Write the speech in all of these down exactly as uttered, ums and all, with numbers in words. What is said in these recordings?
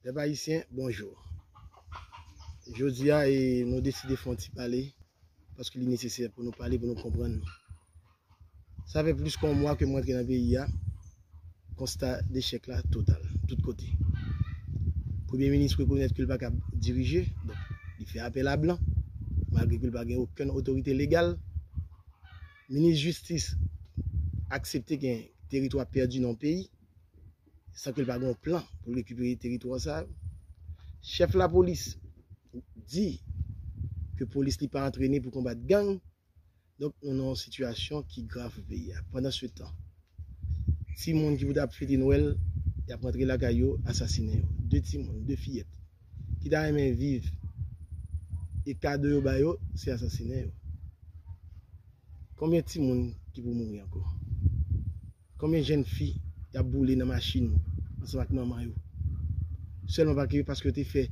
Pèp ayisyen, bonjou. Jodi a, e, nou deside fè yon ti pale, paske li nesesè pou nou pale, pou nou konprann nou. Sa fè plis ke yon mwa ke mwen antre nan peyi a, konsta dechèk la total, tout kote. Premye minis rekonèt ke l pa kab dirije, donk, li fè apèl a blan, malgre ke l pa gen okenn otorite legal. Minis jistis aksepte gen teritwa pèdi nan yon peyi, san ke l pa gen yon plan pou l rekipere teritwa sa yo. Chèf lapolis di ke polis li pa antrene pou konbat gang. Donk, nou nan yon sitiyasyon ki grav pou peyi a. Pandansetan, timoun ki pou t ap fete Nwèl, y ap rantre lakay yo, asasinen yo. De timoun, de fiyèt, ki ta renmen viv, e kado yo ba yo, se asasinen yo. Konbyen timoun ki pou mouri ankò? Konbyen jèn fi y ap boule nan machin ansanm ak manman yo? Sèlman paske, paske yo te fè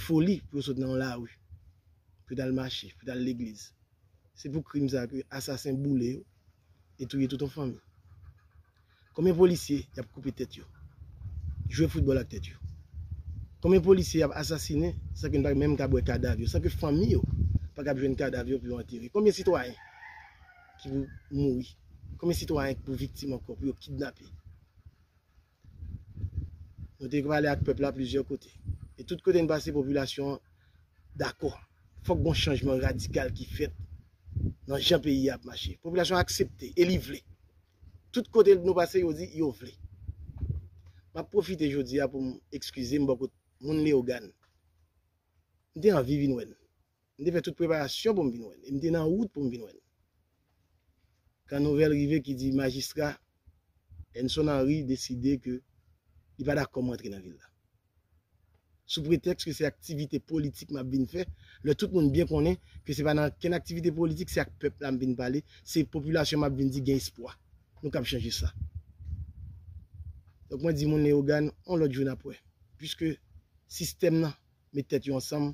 foli pou yo sot nan yon lari, pou yo t al mache, pou yo t al legliz. Se pou krim sa ke asasen boule yo e touye tout yon fanmi. Konbyen polisye y ap koupe tèt yo, jwe foutbòl ak tèt yo? Konbyen polisye y ap asasinen san ke n pa menm kab wè kadav yo, san ke fanmi yo pa kab jwenn kadav yo pou yo antere? Konbyen sitwayen ki pou mouri? Konbyen sitwayen ki pou viktim ankò, pou yo kidnape? Nou te pale ak pèp la plizyè kote. E tout kote n pase, popilasyon an dakò. Fòk gon chanjman radikal ki fèt nan jan peyi a ap mache. Popilasyon an aksepte e li vle. Tout kote nou pase, yo di yo vle. M ap pwofite jodi a pou m ekskize m bò kot moun Leyogàn. M te anvi vin wè n. M te fè tout preparasyon pou m vin wè l. E m te nan wout pou m vin wè l. Kan nouvèl rive ki di majistra Enson Henry deside ke li pa dakò m rantre nan vil la. Sou pretèks ke se aktivite politik m ap vin fè, lè tout moun byen konnen ke se pa nan kenn aktivite politik, se ak pèp la m vin pale, se popilasyon m ap vin di gen espwa. Nou kab chanje sa. Donk mwen di moun Leyogàn, on lòt jou n ap wè. Piske sistèm nan met tèt yo ansanm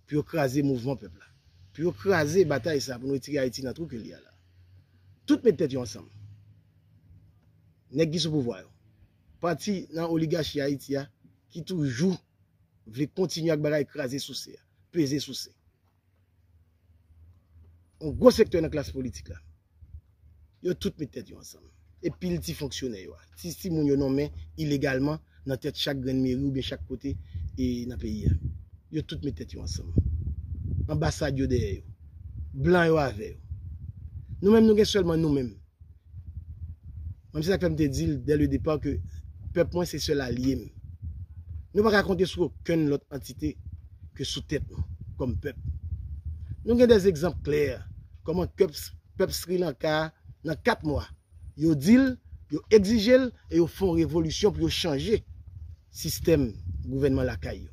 pou yo kraze mouvman pèp la. Pou yo kraze batay sa pou nou retire Ayiti nan twou ke li ye a la. Tout met tèt yo ansanm. Nèg ki sou pouvwa yo. Pati nan oligachi Ayiti a ki toujou vle kontinye ak bagay kraze souse a, peze souse. Yon gwo sektè nan klas politik la. Yo tout met tèt yo ansanm. E pil ti fonksyonè yo a, ti, ti moun yo nonmen ilegalman nan tèt chak grenn meri oubyen chak kote e nan peyi a. Yo tout met tèt yo ansanm. Anbasad yo dèyè yo. Blan yo avè yo. Nou menm, nou gen sèlman nou menm. Mwen, se sa k fè m te di l dès le départ ke pèp mwen se sèl alye m. Nou pa ka konte sou okenn lòt antite ke sou tèt nou, kòm pèp. Nou gen dè egzanp klè kòman pèp, pèp Sri Lanka a, nan kat mwa, yo di l, yo egzije l, e yo fè yon revolisyon pou yo chanje sistèm gouvènman lakay yo.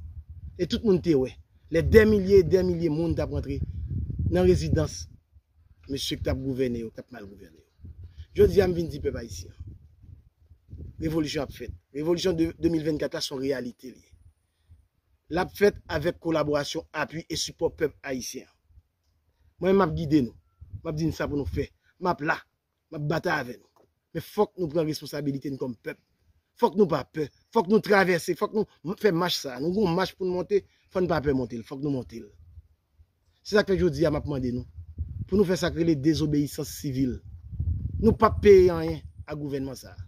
E tout moun te wè, lè dè milye e dè milye moun t ap rantre nan rezidans mesye k t ap gouvène yo, k t ap mal gouvène yo. Jodi a, m vin di pèp ayisyen an, revolisyon ap fèt. Revolisyon de, de mil vennkat la, se yon reyalite li ye. L ap fèt avèk kolaborasyon, apui e sipò pèp ayisyen an. Mwen menm, m ap gide nou. M ap di n sa pou nou fè. M ap la. M ap batay avè nou. Men fòk nou pran responsabilite n kòm pèp. Fòk nou pa pè. Fòk nou travèse. Fòk nou m-, fè mach sa a. Nou gon mach pou n monte. Fò n pa pè monte l. Fòk nou monte l. Se sa k fè jodi a m ap mande nou pou nou fè sa k rele dezobeyisans sivil. Nou p ap peye anyen a gouvènman sa a.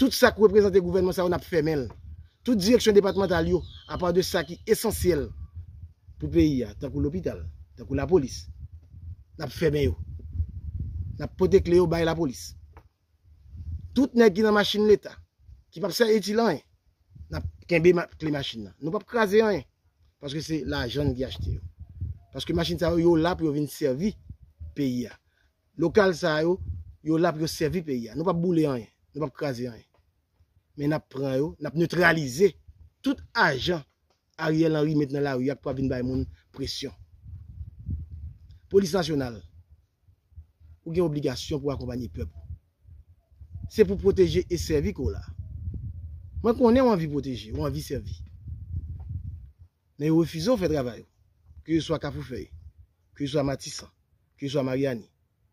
Tout sa k reprezante gouvènman sa yo, n ap fèmen l. Tout direksyon depatmantal yo, apa de sa ki esansyèl pou peyi a, tankou lopital, tankou lapolis, n ap fèmen yo. N ap pote kle yo bay lapolis. Tout nèg ki nan machin Leta, ki p ap sèvi itil anyen, n ap kenbe ma-, kle machin nan. Nou p ap kraze anyen, paske se lajan n ki achte yo. Paske machin sa yo, yo la pou yo vin sèvi peyi a. Lokal sa yo, yo la pou yo sèvi peyi a. Nou p ap boule anyen, nou p ap kraze anyen. Men n ap pran yo, n ap netralize tout ajan Ariel Henry met nan lari a k pral vin bay moun presyon. Polis nasyonal, ou gen obligasyon pou akonpanye pèp ou. Se pou pwoteje e sèvi ke w la. Mwen konnen w anvi pwoteje, w anvi sèvi. Men yo refize w fè travay ou. Ke yo swa Kafou Fèy, ke yo swa Matisan, ke yo swa Maryani,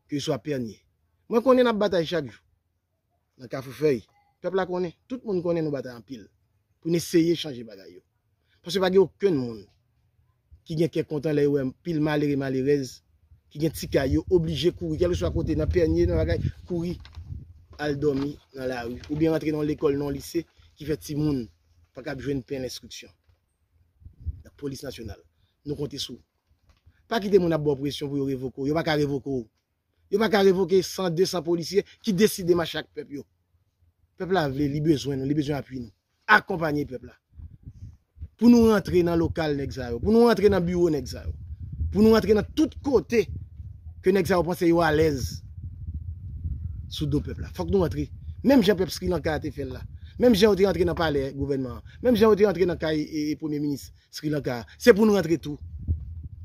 ke yo swa Pènye. Mwen konnen n ap batay chak jou. Nan Kafou Fèy, pèp la konnen, tout moun konnen nou batay anpil pou n eseye chanje bagay yo. Paske pa gen okenn moun ki gen kè kontan lè yo wè pil malere, malerèz, ki gen ti kay, yo oblije kouri, kèlkeswa kote, nan pènye, nan bagay, kouri, al dòmi nan lari, oubyen rantre nan yon lekòl, nan yon lise, ki fè timoun pa kab jwenn pen lenstriksyon. Lapolis nasyonal, nou konte sou ou. Pa kite moun ap ba w presyon pou yo revoke w. Yo pa ka revoke w. Yo pa ka revoke san, de san polisye ki deside mache ak pèp yo. Pèp la vle, li bezwen nou, li bezwen apui nou. Akonpanye pèp la. Pou nou rantre nan lokal nèg sa yo, pou nou rantre nan biwo nèg sa yo, pou nou rantre nan tout kote ke nèg sa yo panse yo alèz sou do pèp la. Fòk nou rantre. Menm jan pèp Sri Lanka a te fè l la. Menm jan yo te rantre nan palè gouvènman an. Menm jan yo te rantre nan kay e, e premye minis Sri Lanka a. Se pou nou rantre tou.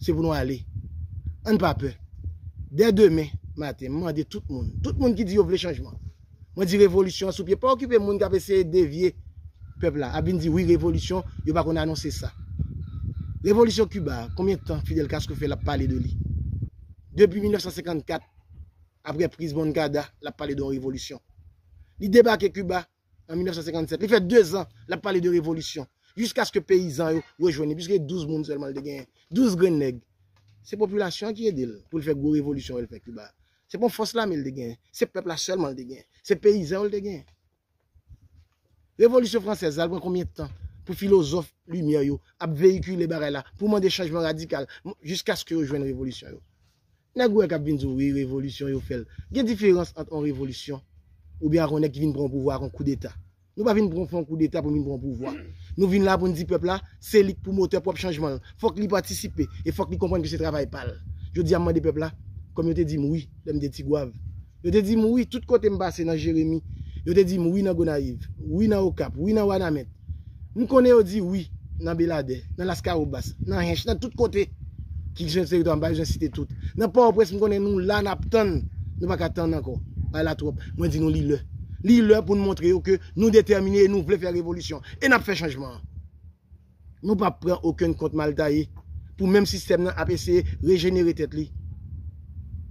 Se pou nou ale. Ann pa pè. Dè demen maten, m mande tout moun, tout moun ki di yo vle chanjman, mwen di revolisyon an sou pye. Pa okipe moun k ap eseye devye pèp la, ap vin di wi revolisyon, yo pa konn anonse sa. Revolisyon Kiba a, konbyen tan Fidel Castro fè l ap pale de li? Depi mil nèf san senkannkat, apre priz Moncada, l ap pale de yon revolisyon. Li debake Kiba an mil nèf san senkannsèt. Li fè dezan l ap pale de revolisyon. Jiskaske peyizan yo rejwenn li, piske douz moun sèlman l te genyen. Douz grenn nèg. Se popilasyon an ki ede l pou l fè gwo revolisyon yo l fè Kiba. Se pa yon fòs lame l te genyen. Se pèp la sèlman l te genyen. Se peyizan yo l te genyen. Revolisyon fransèz la, l pran konbyen tan pou filozòf limyè yo ap veyikile bagay la, pou mande chanjman radikal, m-, jiskaske yo jwenn revolisyon yo? Nèg ou wè k ap vin di w, wi, revolisyon yo fè l. Gen diferans ant yon revolisyon oubyen ak yon nèg ki vin pran yon pouvwa ak yon koudeta. Nou pa vin pran, fè yon koudeta pou vin pran yon pouvwa. Nou vin la pou n di pèp la, se li k pwomotè pwòp chanjman l. Fòk li patisipe e fòk li konprann ke se travay pa l. Jodi a, m mande pèp la, kòm yo te di m wi lè m te Tigwav. Yo te di m wi tout kote m pase nan Jeremi. Yo te di m wi nan Gonayiv, wi nan Okap, wi nan Wanament. M konnen yo di wi nan Beladè, nan Laskawobas, nan Hench, nan tout kote ki se teritwa, m pa bezwen site tout. Nan Pòtoprens, m konnen nou la, n ap tann. Nou pa ka tann ankò. Bagay la twòp. Mwen di nou li lè. Li lè pou n montre yo ke nou detèmine e nou vle fè revolisyon. E n ap fè chanjman an. Nou p ap pran okenn kont mal taye pou menm sistèm nan ap eseye rejenere tèt li.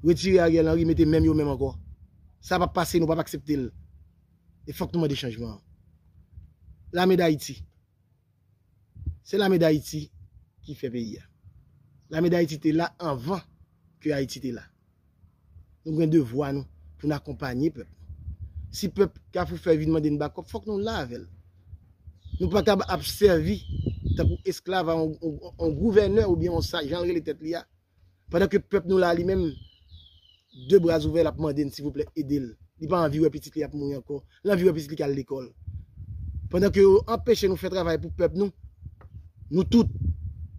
Retire Ariel Henry, mete menm yo menm ankò. Sa p ap pase, nou p ap aksepte l. E fòk nou mande chanjman an. Lame Dayiti. Se Lame Dayiti ki fè peyi a. Lame Dayiti te la anvan ke Ayiti te la. Nou gen devwa nou pou n akonpanye pèp nou. Si pèp Kafou Fèy vin mande n bakòp, fòk nou la avè l. Nou pa kab ap sèvi tankou esklav a yon, yon, yon gouvènè oubyen yon sa, jan l rele tèt li a. Pandan ke pèp nou la, li menm, de bra ouvè, l ap mande n, silvouplè, ede l. Li pa anvi wè pitit li ap mouri ankò. Li anvi wè pitit li k al lekòl. Pandan ke yo anpeche nou fè travay pou pèp nou, nou tout,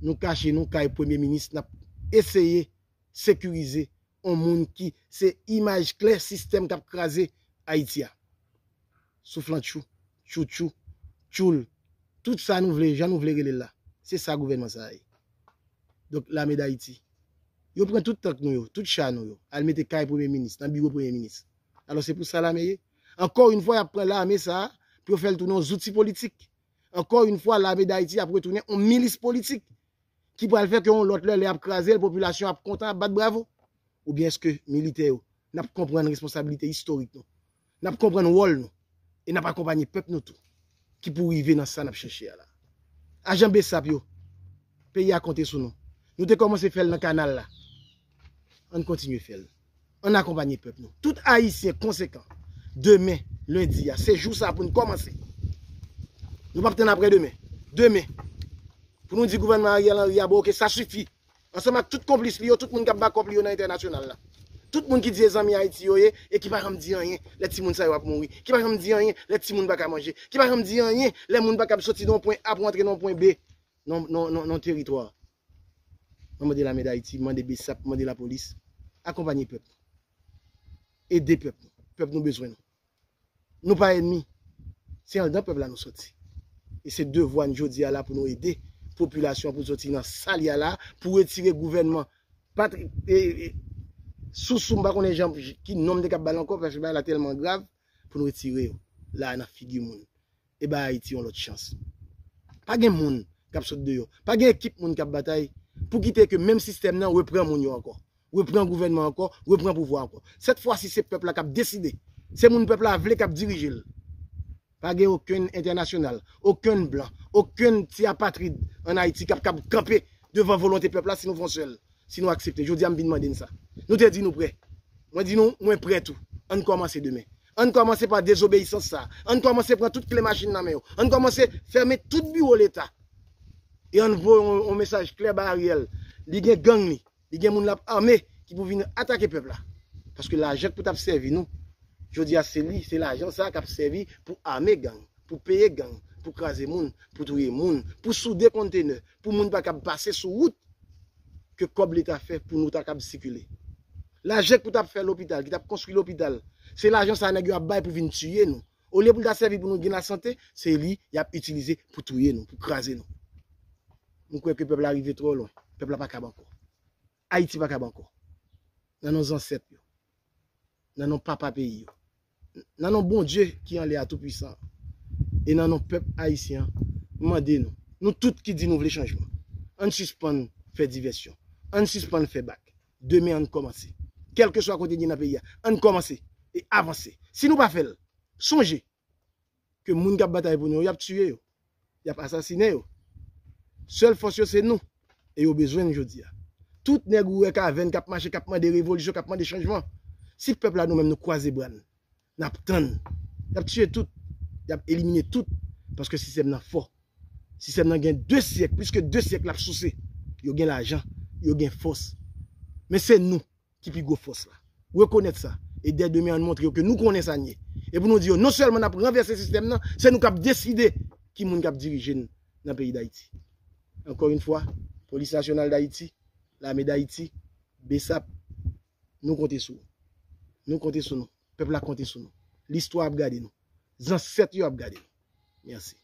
nou kache nou kay premye minis, n ap eseye sekirize yon moun ki se imaj klè sistèm k ap kraze Ayiti a. Souflantchou, tchoutchou, tchoul. Tout sa nou vle, jan nou vle rele l la. Se sa gouvènman sa a ye. Donk, Lame Dayiti, yo pran tout tank nou yo, tout cha nou yo, al mete kay premye minis, nan biwo premye minis. Alò, se pou sa lame ye. Ankò yon fwa, y ap pran lame sa a pou yo fè l tounen yon zouti politik. Ankò yon fwa, Lame Dayiti ap retounen yon milis politik ki pral fè ke yon lòt lè, lè y ap kraze l, popilasyon ap kontan, ap bat bravo? Oubyen èske militè yo, n ap konprann responsablite istorik nou? N ap konprann wòl nou? E n ap akonpanye pèp nou tou, ki pou rive nan sa n ap chèche a la. Ajan BSAP yo, peyi a konte sou nou. Nou te kòmanse fè l nan kanal la. Ann kontinye fè l. Ann akonpanye pèp nou. Tout Ayisyen konsekan, demen, lendi a, se jou sa pou n kòmanse. Nou p ap tann apre demen. Demen, pou nou di gouvènman Ariel Henry a, bon, oke, sa sifi. Ansanm ak tout konplis li yo, tout moun k ap bakòp li yo nan entènasyonal la. Tout moun ki di se zanmi Ayiti yo ye e ki pa janm di anyen lè timoun sa yo ap mouri, ki pa janm di anyen lè timoun pa ka manje, ki pa janm di anyen lè moun pa kab soti nan yon pwen A pou antre nan yon pwen B nan, nan, nan, nan teritwa. Mwen mande Lame Dayiti, mande BSAP, mande lapolis, akonpanye pèp. Ede pèp nou. Pèp nou bezwen nou. Nou pa ènmi. Se anndan pèp la nou soti. E se devwa n jodi a la pou nou ede popilasyon pou soti nan sa l ye a la, pou retire gouvènman patri-, e, e, sousou, m pa konnen jan, ki non m te kab ba l ankò, paske bagay la tèlman grav, pou nou retire yo la nan figi moun. E bay Ayiti yon lòt chans. Pa gen moun k ap sot deyò. Pa gen ekip moun k ap batay pou kite ke menm sistèm nan repran moun yo ankò. Repran gouvènman ankò, repran pouvwa ankò. Sèt fwa si se pèp la k ap deside. Se moun pèp la vle k ap dirije l. Pa gen okenn entènasyonal, okenn blan, okenn ti apatrid ann Ayiti k ap kab kanpe devan volonte pèp la si nou fè yon sèl, si nou aksepte. Jodi a, m vin mande n sa. Nou te di nou prè. Mwen di nou, mwen prè tou. Ann kòmanse demen. Ann kòmanse pa dezobeyisans sa. Ann kòmanse pran tout kle machin nan men yo. Ann kòmanse fèmen tout biwo Leta. E ann voye yon, yon mesaj klè ba Ariel. Li gen gang li. Li gen moun l ap ame ki pou vin atake pèp la. Paske lajan k pou t ap sèvi nou, jodi a se li, se lajan sa k ap sèvi pou ame gang, pou peye gang, pou kraze moun, pou touye moun, pou soude kontenè, pou moun pa kab pase sou wout ke kòb Leta fè pou nou ta kab sikile. Lajan k pou t ap fè lopital, ki t ap konstwi lopital, se lajan sa nèg yo ap bay pou vin tiye nou. Olye pou l ta sèvi pou nou gen lasante, se li y ap itilize pou touye nou, pou kraze nou. M kwè ke pèp la rive twò lwen. Pèp la pa kab ankò. Ayiti pa kab ankò. Nan non zansèt yo. Nan non papa peyi yo. Nan non Bondye ki anlè a toupwisan. E nan non pèp ayisyen an, m mande nou, nou tout ki di nou vle chanjman, ann sispann fè divèsyon. Ann sispann fè bak. Demen ann kòmanse. Kèlkeswa kote n ye nan peyi a, ann kòmanse e avanse. Si nou pa fè l, sonje ke moun k ap batay pou nou yo, y ap tiye yo. Y ap asasinen yo. Sèl fòs yo se nou. E yo bezwen n jodi a. Tout nèg ou wè k avè n, k ap mache, k ap mande revolisyon, k ap mande chanjman. Si pèp la nou menm nou kwaze bra n, n ap tann. Y ap tiye tout. Y ap elimine tout. Paske sistèm nan fò. Sistèm nan gen de syèk, plis ke de syèk l ap souse. Yo gen lajan, yo gen fòs. Men se nou ki pi gwo fòs la. Rekonèt sa. E dè demen, ann montre yo ke nou konnen sa n ye. E pou nou di yo, non sèlman n ap ranvèse sistèm nan, se nou k ap deside ki moun k ap dirije n nan peyi Dayiti. Ankò yon fwa, Polis Nasyonal Dayiti, Lame Dayiti, BSAP, nou konte sou ou. Nou konte sou nou. Pèp la konte sou nou. Listwa ap gade nou. Zansèt yo ap gade nou. Mèsi.